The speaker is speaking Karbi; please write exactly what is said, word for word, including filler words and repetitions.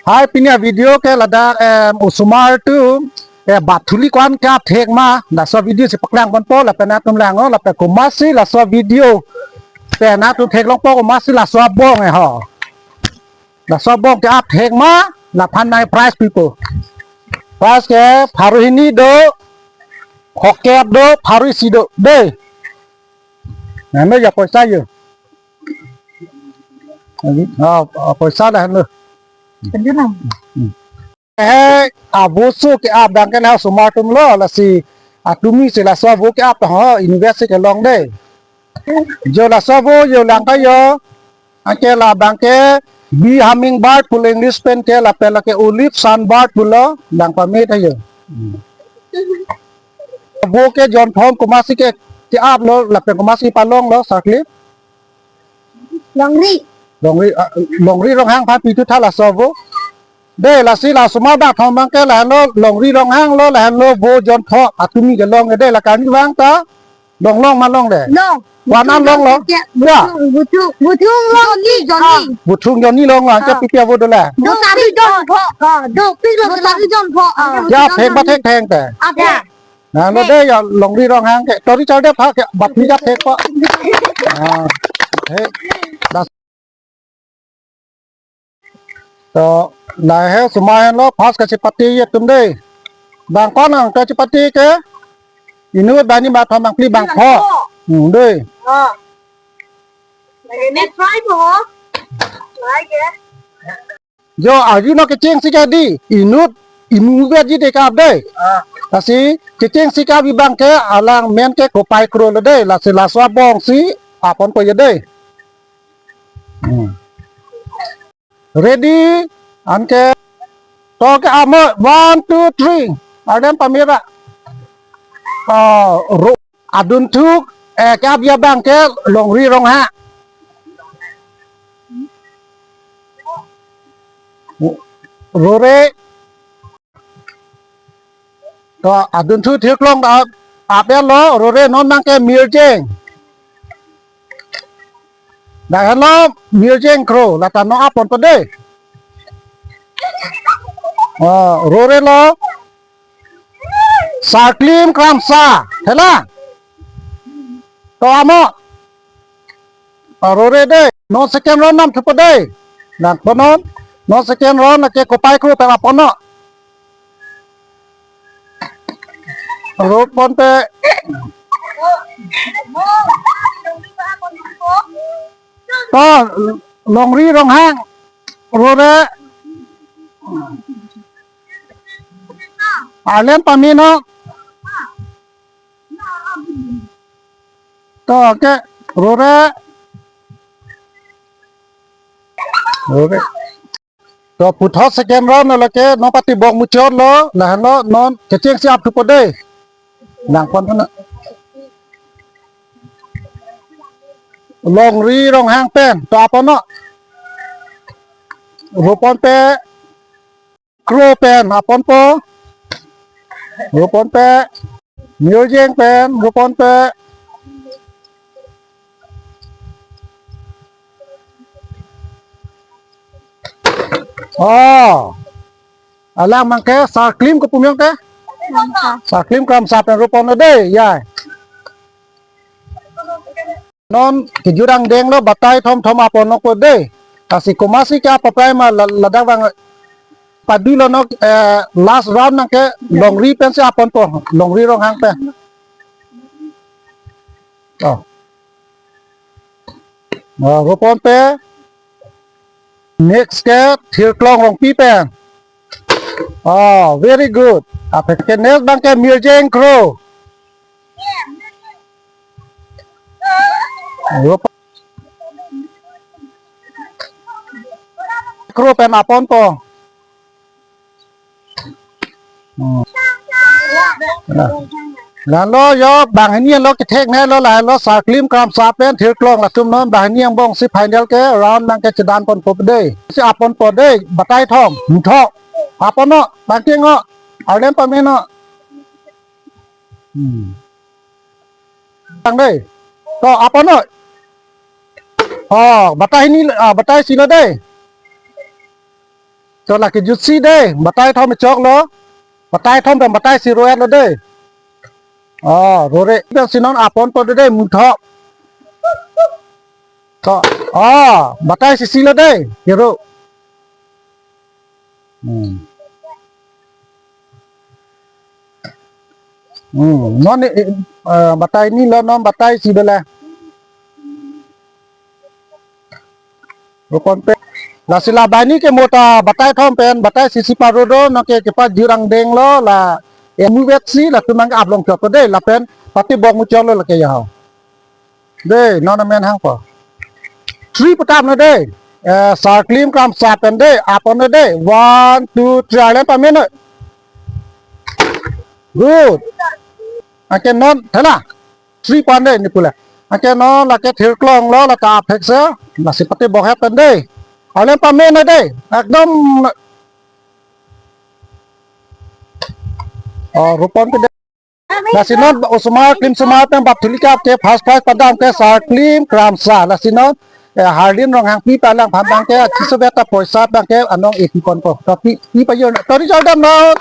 Hai, pini avideo ke ladak, em, osomar atum, eh, bathuli ko-an ke-ap thek ma, laso avideo si paklang ponpo, lapen nangtum lang-o, lapen komatsi laso avideo pen nangtum theklongpo, komatsi laso abong, eh, ho. Laso abong ke-ap thek ma, laphan nang prize pipo. Prize ke pharo hini do, phokep do, pharo isi do, dei. Nang ya poisa yo. Ah, ah, poisa lahenlo. Pendunang. Hmm. Eh, avo so ke-ap abang ke la osomar atumlo, lasi atumi si laso avo ke-ap ho, university kelong dei. Jo laso avo yo lang ta yo. Anke labang ke bee hummingbird pulo English pen ke, lapen lake olive sunbird pulo, lang pame ta yo. Hmm. Avo ke jonthom komatsi ke, ke-aplo, lapen komatsi palonglo, Sarklim? Longri. Longri, ah, Longri Ronghang aphan pithu tha laso avo. Dei, lasi la osomar dak thom abang ke lahenlo, Longri Ronghang lo, lahenlo vo jonthom atumi kelong dei, la karni vang ta longlong ma longle? Long. Ko-an an longlo? Ya. Buthung, buthung, buthung longni, jonni. Buthung jonni longlo, anke, ah, pi pi avo dolang? Do sari jonthom. Ah, do pik lo, do sari jonthom. Ah. Ya, thek ba thektheng te. Ada. Nanglo dei ya, Longri Ronghang ke, tori char de pha ke, bat mi jat thek ko. Ah, thek. Das. To, lahei osomar henlo, first kachepate atum dei. Bang ko-an nang kachepate ke, inut bani ba thom bang phli bang pho. Hmm, dei. Ah. Next try po. Try ke. Jo, arju non kechengsi ke dei, inut, imu be ji dei ke-ap dei. Ah. Lasi, kechengsi ke-ap abang ke, alang men ke kopai krolo dei, lasi laso abong si, ap ponpo yo dei. Hmm. Ready, anke, to ke-ap mo, one, two, three, arlem pame ra. Ah, ro-, adun thuk, eh, ke-ap abang ke, Longri Ronghang. Rore. To, adun thuk thirklong ta ap, ap lo, rore non abang ke Mirjeng. Dak henlo Mirjeng Kro, lata non ap ponpo dei. Oh, rore lo. Sarklim Kramsa, hela. To amo. Ah, rore dei, non second round nam thupo dei. Nang ponon, non second round lake kopai kru pera pono. Ro ponpe. To, Longri Ronghang, rore. Arlem pame non. To, ke, rore. Rore. To, puthot second round lake, non pati bok muchot lo, lahenlo, non, kechengsi ap thupo dei. Nang pon na. Longri Ronghang pen, to ap ponnon. Ro ponpe, Kro pen, ap ponpo. Ro ponpe. Mirjeng pen, ro ponpe. Oh. Alang abang ke, Sarklim kopi amen ke? Kramsa. Sarklim Kramsa pen ro ponlo dei, ya. Non kejut angdeng lo batai thom thom ap ponpo dei. Lasi komatsi ke-ap aprai ma la-, ladak abang padu lo non, eh, last round abang ke Longri pensi ap ponpo, Longri Ronghang pen. Oh. Oh, ro ponpe. Next ke Thirklong Rongpi pen. Oh, very good. Aphi ke next abang ke Mirjeng Kro. Kro pen ap ponpo. Hmm. Nah. Lalo yo banghini lo kethek ne lo, lalo Sarklim Kramsa pen Thirklong latum non banghini angbong si final ke round abang ke chedan ponpo dei. Si ap ponpo dei, batai thom, thom. Ap ponnon, bangking o, arlem pame non. Hmm. Tang dei. To, ap ponnon. Oh, batai hini, ah, batai isi lo dei. To lake jutsi dei, batai thom choklo. Batai thom pen batai isi ro-etlo dei. Oh, rore. Pensi non apon po dei, muthok. To, oh, batai isi isi lo dei, hero. Hmm. Hmm, non, eh, eh, batai hini lo, non batai isi bela. Rupon pe. Lasi la banghini ke mo ta batai thom pen, batai isi isi paro do, non ke kepajirang denglo, la, eh, muvetsi, latum nang ablong chokpo dei, lapen, patibok muchoklo lake ya ho. Dei, non amen hangpo. Three pu tap non dei. Eh, Sarklim Kramsa pen dei, apon non dei. One, two, three, arleng pamenon. Good. Anke non, thela. Three pu an dei, nipule. Anke non, lake thirklonglo, lata aphek se. Lasi patibok het pen dei. Arleng pamenon dei. Ekdom. Oh, rupon pe dei. Lasi non osomar klimsomar pen bap thuli kap ke first prize padam ke Sarklim Kramsa. Lasi non, eh, Harlin Ronghangpi pen lang phan abang ke chiso beta poisa abang ke anong epi ponpo. Tapi, pi pajir, tori jordam non.